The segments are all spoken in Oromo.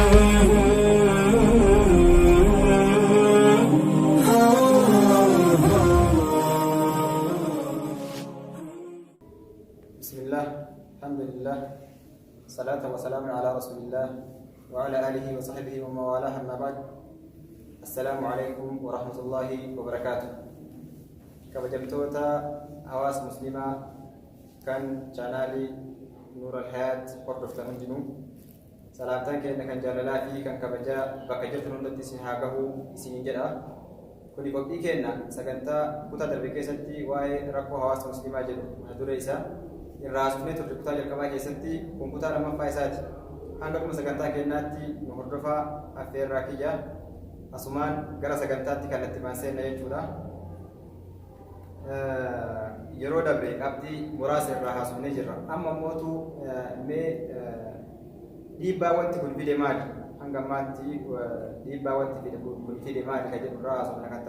بسم الله، الحمد لله، صلاة وسلام على رسول الله وعلى آله وصحبه ومن والاه، أما بعد، السلام عليكم ورحمة الله وبركاته. Kabajamtoota hawaasa muslimaa kan chaanaalii Nuur Alhayaat hordoftan hundinuu, salaamtaan keenya kan jaalalaa fi kan kabajaa bakka jirtan hundatti isin haa gahuu isiniin jedha. Kuni qophii keenya sagantaa kutaa darbe keessatti waa'ee rakkoo hawaasa muslimaa jedhu mata duree isaa irraa haasofnee turre kutaa jalqabaa keessatti, kun kutaa lammaffaa isaati. Hanga dhuma sagantaa keenyaatti nu hordofaa affeerraa kiyya. Asumaan gara sagantaatti kallattimaan seenna jechuudha. Yeroo dabre qabxii muraasa irraa haasofnee jirra. Amma immootu mee dhiibbaa wanti kun fide maali? Hanga ammaatti dhiibbaa wanti fide kun fide maali kan jedhu irraa haasofna kan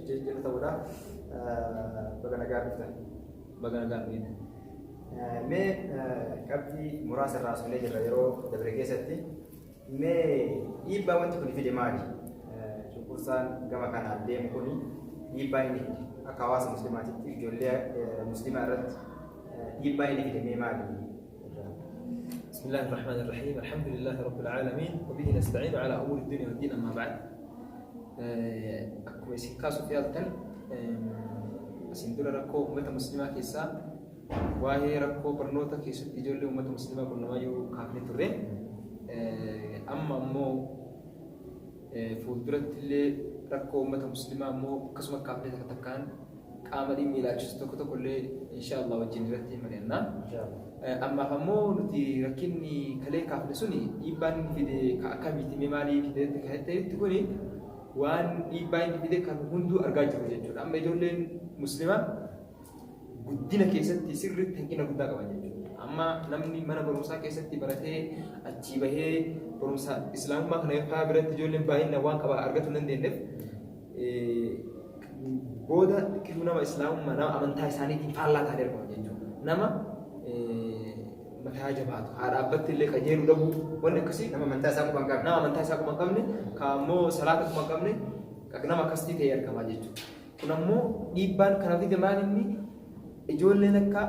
jedhu ta'uudha. Baga nagaa dhuftan. Baga nagaan dhuftan. Mee qabxii muraasa irraa haasofnee jirra yeroo dabre keessatti. Mee dhiibbaa wanti kun fide maali? Cunqursaan gama kanaan deemu kun dhiibbaa inni fide akka hawaasa muslimaatitti ijoollee muslimaa irratti dhiibbaa inni fide mee maali? بسم الله الرحمن الرحيم، الحمد لله رب العالمين، وبه نستعين على أمور الدنيا والدين، أما بعد. Akkuma isin kaasuuf yaaltan, isin dura rakkoo uummata muslimaa keessaa waa'ee rakkoo barnoota keessatti ijoollee uummata muslimaa qunnamaa jiru kaafnee turre. Amma ammoo fuulduratti illee rakkoo uummata muslimaa ammoo akkasuma kaafnee takka takkaan qaama dhimmi ilaalchisu tokko tokko illee insha Allah wajjin irratti mari'anna. Ammaaf ammoo nuti rakkinni kalee kaafne suni dhiibbaan inni fide ka akkamiiti, mee maalii fide kan ta'etti, kuni waan dhiibbaa inni fide kan hunduu argaa jiru jechuudha. Amma ijoolleen muslimaa guddina keessatti sirriitti hanqina guddaa qaban jechuudha. Amma namni mana barumsaa keessatti baratee achii bahee barumsa islaamummaa kana faa biratti ijoolleen baay'inaan waan qaba argachuu hin dandeenyeef, booda kifuu nama islaamummaa nama amantaa isaaniitiin faallaa ta'anii argaman jechuudha. Nama mataa jabaatu, haadha abbatti illee qajeeluu dhabuu, wanni akkasii. Nama amantaa isaa quba hin qabne. Nama amantaa isaa quba hin qabne, ka ammoo salaata quba hin qabne, nama akkasii ta'ee argamaa jechuudha. Kun ammoo dhiibbaan kana fide maal? Inni ijoolleen akka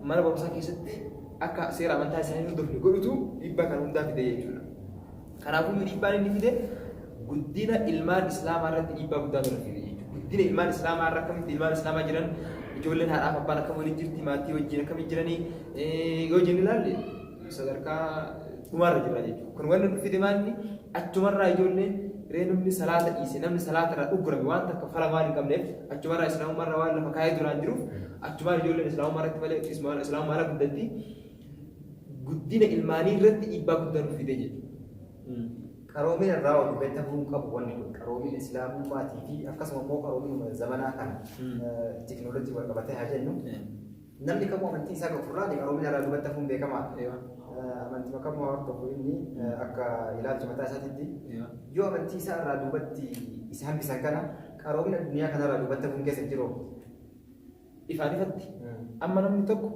mana barumsaa keessatti akka seera amantaa isaanii hordofne godhutu dhiibbaa kana hundaa fide jechuudha. Kanaafuu dhiibbaan inni fide guddina ilmaan islaamaa irratti dhiibbaa guddaa nurra fide jechuudha. Guddina ilmaan islaamaa irra akkamitti ilmaan islaamaa jiran, ijoolleen haadhaaf abbaan akkam waliin jirti, maatii wajjin akkamitti jiranii yoo jenne ilaalle, sadarkaa dhumaarra jira jechuudha. Kun wanni nu fide maalni? Achumarraa ijoolleen ree namni salaata dhiise, namni salaata irraa uggurame, waan takka fala waan hin qabneef, achumarraa islaamummaarra waan lafa kaayee duraan jiruuf, achumaan ijoolleen islaamummaa irratti malee islaamummaa ala guddatti. Guddina ilmaanii irratti dhiibbaa guddaa nu fide jechuudha. Qaroomina irraa ol dhufee ta'uu hin qabu wanni kun, qaroomina islaamummaatii fi akkasuma immoo qaroominuma zamanaa kana teekinooloojii wal qabatee haa jennu. Namni kamuu amantii isaa gafurraan qaroomina irraa duubatti hafuun beekamaadha. Amantii kamuu hordofu inni akka ilaalcha mataa isaatiitti yoo amantii isaa irraa duubatti isa hambisan kana, qaroomina addunyaa kanarraa duubatti hafuun keessa jiru. Ifaan ifatti amma namni tokko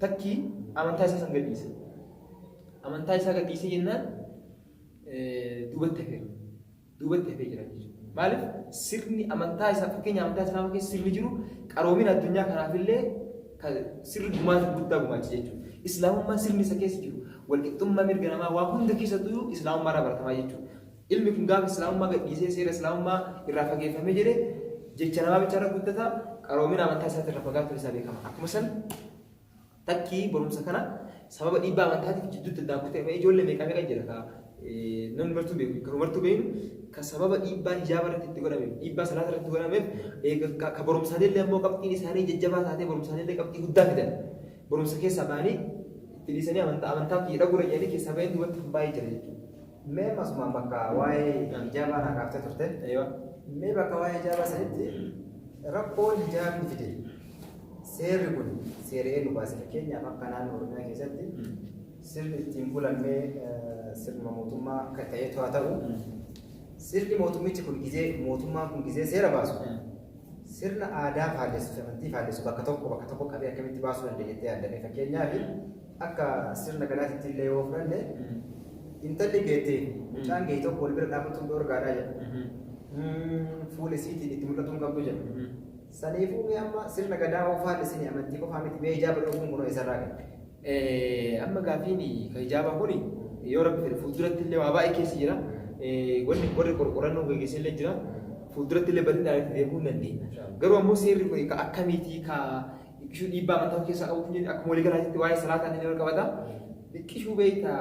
takkii amantaa isaa san gadhiise. Amantaa isaa gadhiisee jennaan duubatti hafeera. Duubatti hafee jira jechuudha. Maaliif? Sirni amantaa isaa, fakkeenya amantaa islaamaa keessa sirni jiru qaroomina addunyaa kanaafillee sirri gumaacha guddaa gumaacha jechuudha. Islaamummaan sirni isa keessa jiru walqixxummaa mirga namaa waan hunda keessattuu islaamummaa irraa baratamaa jechuudha. Ilmi kun gaafa islaamummaa gadhiisee seera islaamummaa irraa fageeffamee jedhe, jecha namaa bicha irra guddata, qaroomina amantaa isaatti irra fagaatuun isaa beekama. Akkuma san takkii barumsa kana sababa dhiibbaa amantaatiif jidduutti addaan kutee ijoollee meeqa meeqa jira ka namni martuu beeku, kan martuu beeknu, ka sababa dhiibbaa hijaaba irratti itti godhameef, dhiibbaa salaata irratti godhameef, ka barumsaalee ammoo qabxiin isaanii jajjabaa taatee barumsaalee qabxii guddaa fidan barumsa keessaa ba'anii itti dhiisanii amantaa kiyya dhagura jedhanii keessaa baheen duubatti kan baay'ee jira jechuudha. Mee asumaan bakka waa'ee hijaabaa naa kaaftee turte. Mee bakka waa'ee hijaabaa sanitti rakkoon hijaabni fide, seerri kun seera eenyu baase? Fakkeenyaaf akka naannoo Oromiyaa keessatti sirni ittiin bulanmee sirna mootummaa akka ta'etu haa ta'u, sirni mootummichi kun gizee mootummaan kun gizee seera baasu sirna aadaa faallessu fi amantii faallessu bakka tokko qabee akkamitti baasuu dandeenya jettee yaaddame? Fakkeenyaaf akka sirna gadaatitti illee yoo fudhanne, Intalli geettee fi mucaan gahee tokko wal bira dhaabbatuun dhoorgaadhaa jedha. Fuula isiitiin itti mul'atuun qabdu jedha. Saniifuu mee amma sirna gadaa oofaan isin amantii qofaa miti mee hijaaba dhoofuun kunoo eessarraa ga'e? Amma gaafiin kan hijaabaa kuni yoo rabbi fedhe fuulduratti illee waa baay'ee keessa jira. Wanni warri qorannoo gaggeessan illee jira. Fuulduratti illee bal'inaan itti deemuu hin dandeenya. Garuu ammoo seerri kun ka akkamiitii ka dhiqishuu dhiibbaa amantaa of keessaa qabu kun akkuma walii galaatitti waa'ee salaataan illee wal qabata. Dhiqishuu beekta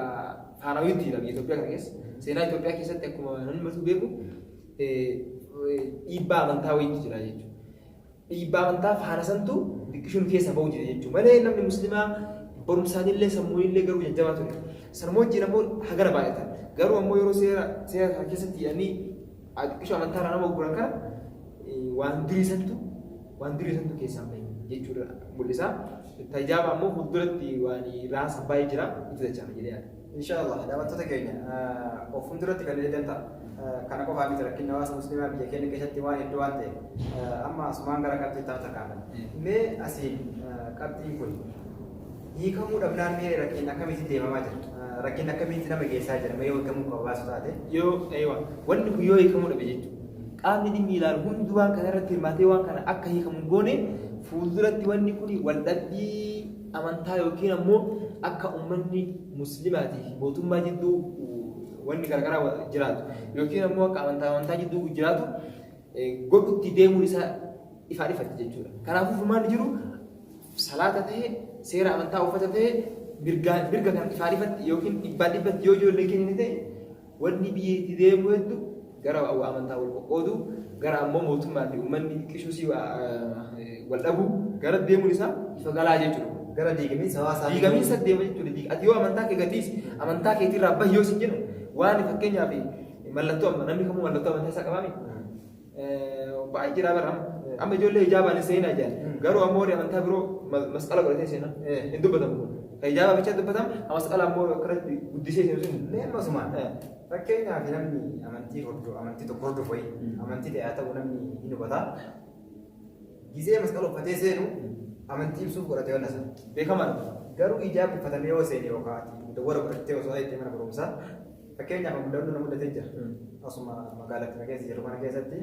faanawiitti jira biyya Itoophiyaa kana keessa. Seenaa Itoophiyaa keessatti akkuma namni martuu beeku dhiibbaa amantaa wayiitu jira jechuudha. Dhiibbaa amantaa faana santu diqqishuun keessa bahu jira jechuudha. Malee namni muslimaa barumsaanillee sammuunillee garuu jajjabaa ture. Sanuma wajjin ammoo hagana baay'atan. Garuu ammoo yeroo seera seera kana keessatti hidhanii diqqishuu amantaa irraa nama ugguran kana waan durii santu waan durii santu keessaan bahe jechuudha mul'isa. Tajaaba ammoo fuulduratti waan raasa baay'ee jira itti dacha'ama jedhee yaada. Inshallah daawwattoota keenya of fuulduratti kan eegan ta'a. Kana qofaa miti rakkinni hawaasa musliimaa biyya keenya keessatti waan hedduu waan ta'eef amma asumaan gara qabxii itti tarkaanfanna. Mee asiin qabxiin kun hiikamuu dhabnaan mee rakkinni akkamitti deemamaa jira? Rakkinni akkamitti nama geessaa jira? Mee yoo hiikamuu qaba baasu taate. Yoo eewa wanni kun yoo hiikamuu dhabe jechuudha. Qaamni dhimmi ilaalu hundi waan kana irratti hirmaatee waan kana akka hiikamu hin goone fuulduratti wanni kun waldhabbii amantaa yookiin ammoo akka uummanni muslimaatii fi mootummaa jidduu wanni garaagaraa jiraatu yookiin ammoo akka amantaa amantaa jidduu jiraatu godhutti deemuun isaa ifaa ifatti jechuudha. Kanaafuu furmaanni jiru salaata ta'e seera amantaa uffata ta'e mirga kan ifaa ifatti yookiin dhibbaan dhibbatti yoo ijoollee kennine ta'e wanni biyya itti deemu hedduu gara amantaa wal qoqqoodu gara ammoo mootummaa fi uummanni xiqqishuusii wal dhabuu gara deemuun isaa ifa galaa jechuudha. Gara diigamiinsa hawaasaa. Diigamiinsa deema jechuudha. Ati yoo amantaa kee gatiis amantaa keetirraa bahi yoo sin jedhu waan fakkeenyaaf mallattoo amma namni kamuu mallattoo amantaa isaa qabaami. Baay'ee jira bara amma. Amma ijoollee hijaabaan seenaa jedhan. Garuu ammoo warri amantaa biroo masqala godhatee seenaa. Hin dubbatamu kun. Kan hijaabaa bicha dubbatamu masqala ammoo akkanatti guddisee seenu sun. Mee amma asumaan fakkeenyaaf namni amantii hordofu amantii tokko hordofu wayii amantii ta'e haa ta'u namni hin hubata. Gizee masqala uffatee seenu amantii ibsuuf godhate wanna sana. Beekamaadha. Garuu hijaaba uffatamee yoo seene yookaan ati dawwara godhattee osoo adeemtee mana barumsaa fakkeenyaaf mudannoo na mudatee jira. Asuma magaalattii keessa jiru kana keessatti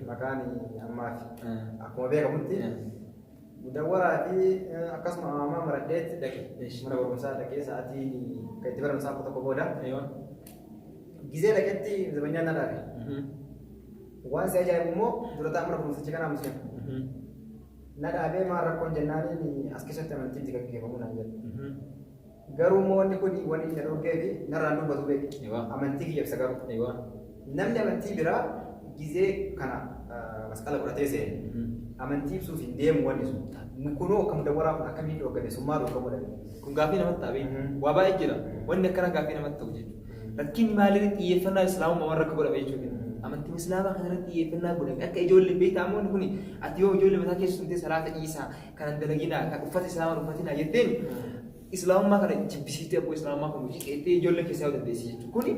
maqaan ammaaf akkuma beekamutti mudawwaraa fi akkasuma amaamaa maradheetti dhaqe mana barumsaa dhaqee sa'aatii kan itti barumsaa akka tokko booda gizee dhaqetti zabanyaan na dhaabe. Waan si ajaa'ibu immoo dura ta'an mana barumsicha kanaa musliima. Na dhaabee maal rakkoon jennaaniin as keessatti amantiin itti gaggeeffamu naan jedhe. Garuu immoo wanni kun wanni inni na dhorkee fi narraan dubbatu beeki. Amantii kiyya ibsa garuu. Namni amantii biraa gizee kana masqala godhatee seene amantii ibsuuf hin deemu wanni sun. Kunoo akka mudawwaraa kun akkamiin dhoorgame sun maal dhoorgamuu dhabe? Kun gaaffii namatti ta'a beeku. Waa baay'ee jira. Wanni akkana gaaffii namatti ta'u jechuudha. Rakkinni maalirratti xiyyeeffannaa islaamummaa warra akka godhame jechuudha. Amantiin islaamaa kanarratti xiyyeeffannaa godhame akka ijoolleen beektaa ammoo kun ati yoo ijoollee mataa keessa suntee salaata dhiisaa kanan dalaginaa kan uffata islaamaa uffatinaa jetteen islaamummaa kana jibbisiiftee abboo islaamummaa kun hojii qeettee ijoolleen keessaa yoo dandeessi jechuudha. Kuni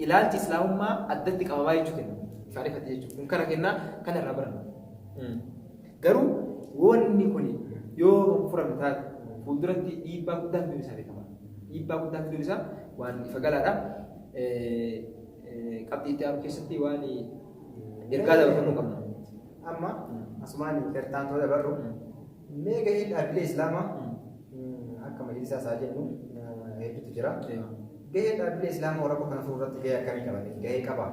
ilaalchi islaamummaa addatti qabamaa jechuu kenna. Ifaan ifatti jechuudha. Kun kana kennaa kana irraa baranna. Garuu wanni kun yoo kan furame taate fuulduratti dhiibbaa guddaa fiduun isaa beekama. Dhiibbaa guddaa fiduun isaa waan ifa galaadha. Qabxii itti aanu keessatti waan ergaa dabarfannuu qabna. Amma asumaan gartaan tola dabarru mee gaheen dhaabbilee islaamaa akka majlisaa isaa jennu hedduutu jira. Gaheen dhaabbilee islaamaa rakkoo kana furuu irratti gahee akkamii qaba? Gahee qaba.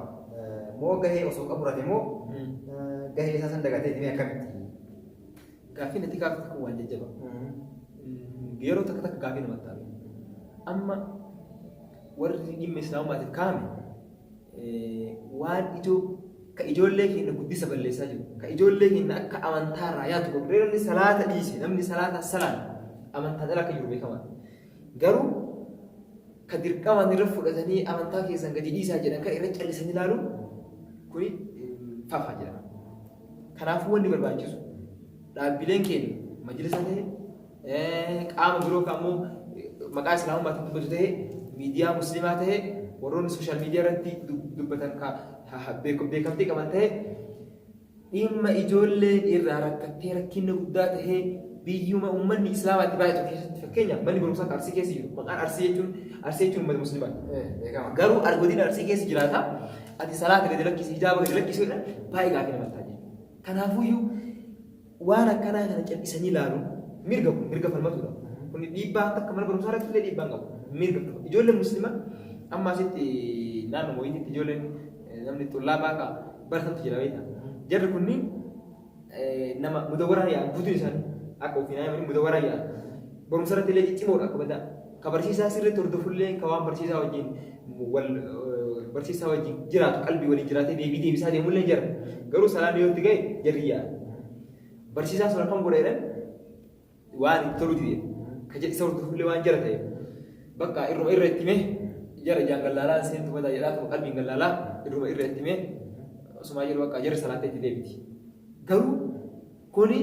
Moo gahee osoo qabu rate moo gahee isaa san dagatee mee akkamitti? Gaaffiin itti gaafate kun waan jajjaba. Yeroo takka takka gaaffii namatti ta'a. Amma warri dhimma islaamummaatiif kaa'ame waan ijoo ka ijoollee keenya guddisa balleessaa jiru ka ijoollee keenya akka amantaa irraa yaatu godhu namni salaata dhiise namni salaata salaan amantaan ala akka jiru beekamaadha. Garuu ka dirqamaan irra fudhatanii amantaa keessan gadi dhiisaa jedhan kan irra callisanii ilaaluun kuni fafa jedhama. Kanaafuu wanni barbaachisu dhaabbileen keenya majlisa ta'e qaama biroo kan ammoo maqaa islaamummaatiin dubbatu ta'e miidiyaa musliimaa ta'e warroonni sooshaal miidiyaa irratti dubbatan ka beekamtii qaban ta'e dhimma ijoolleen irraa rakkattee rakkinni guddaa ta'ee Biyyuma uummanni Islaamaa itti baay'atu keessatti, fakkeenyaaf manni barumsaa akka Arsii keessa jiru, maqaan Arsii jechuun uummata Musliimaati. Beekama. Garuu godina Arsii keessa jiraata, ati salaata gadi lakkisi, hijaaba gadi lakkisi jedhan, baay'ee gaafii namatti ta'a jechuudha. Kanaafuyyuu waan akkanaa kana callisanii ilaaluun mirga, kun mirga falmatuudha. Kun dhiibbaa akka mana barumsaa irratti illee dhiibbaa hin qabu. Mirga ijoolleen Musliimaa amma asitti naannoo mooyititti ijoolleen namni xullaabaa ka baratantu jira beektaa. Jarri kunniin nama mudawwaraa yaa'an, guutuun isaanii akka ofii naayimanii mudawwaraa yaa'an. Barumsa irratti illee ciccimoodha akka badaa. Ka barsiisaa sirriitti hordofullee, ka waan barsiisaa wajjin wal barsiisaa wajjin jiraatu, qalbii waliin jiraatee deebii deebisaa deemullee jira. Garuu salaan yoo itti ga'e jarri yaa'a. Barsiisaan sun akkam godha jedhan, waan itti tolu dide. Ka isa hordofullee waan jara ta'e. Bakka irruma irra itti himee jara ijaan gallaalaa seentu badaa jedhaa tokko qalbiin gallaalaa irruma irra itti himee osumaa jedhu bakka jarri salaattee itti deebiti. Garuu kuni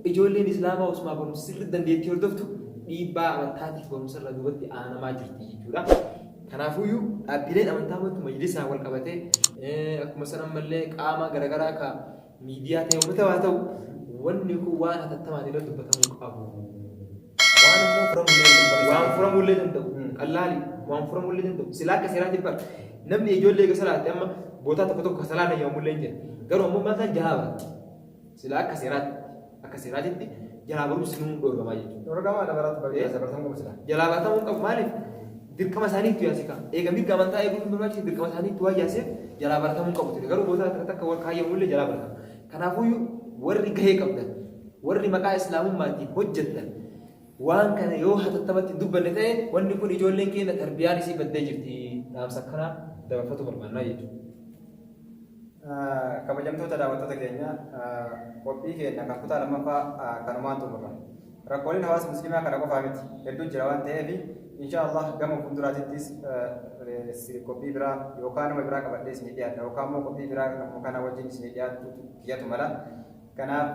ijoolleen Islaamaa osumaa barumsa sirriitti dandeettii hordoftu dhiibbaa amantaatiif barumsa irraa duubatti aanamaa jirti jechuudha. Kanaafuyyuu dhaabbileen amantaa mootu majlisaan wal qabatee, akkuma san ammallee qaama garaagaraa ka miidiyaa ta'e uummata haa ta'u, wanni kun waan hatattamaan irratti dubbatamuu qabu. Waan immoo furamuu illee danda'u. Waan furamuu illee danda'u. Qallaali waan furamuu illee danda'u. Silaa akka seeraatti bar namni ijoollee eega salaatte amma bootaa tokko tokko salaan eeyyamamullee hin jira. Garuu ammoo maal ta'an jalaa barata. Silaa akka seeraatitti jalaa barumsi nuu dhoorgamaa jechuudha. Dorgamaa dabalaatu baratamuu qabu sila. Jalaa baratamuu qabu. Maaliif? Dirqama isaanii itti yaase kaa. Eega mirga amantaa eeguun barbaachisu dirqama isaanii itti waan yaaseef jalaa baratamuu qabu ture. Garuu bootaa takka takka warra kaayyamullee jalaa baratama. Kanaafuyyuu warri gahee qabdan, warri maqaa Islaamummaatiin hojjettan, waan kana yoo hatattamatti hin dubbanne ta'e wanni kun ijoolleen keenya tarbiyaan isii baddee jirti, dhaamsa akkanaa dabarfatu barbaannaa jechuudha. Kabajamtoota daawwattoota keenya, qophii keenya kan kutaa lammaffaa kanumaan xumurra. Rakkooleen hawaasa Musliimaa kana qofaa miti, hedduu jira waan ta'eef insha Allah gama fuulduraatittis qophii biraa yookaan nama biraa qabadhee isinii dhiyaadha yookaan immoo qophii biraa nama kana wajjin isinii dhiyaattu kiyyatu mala. Kanaaf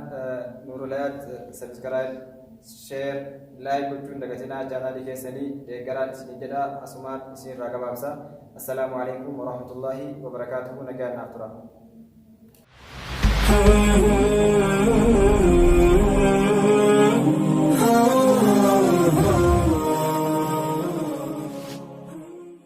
Nuurulayaat subscribe, share, like gochuun dagatinaa, chaanaalii keessanii deeggaraan isinii jedha, asumaan isinirraa gabaabsa. Assalaamu alaikum warahmatullaahi wabarakaatuhu. Nagaan naaf tura.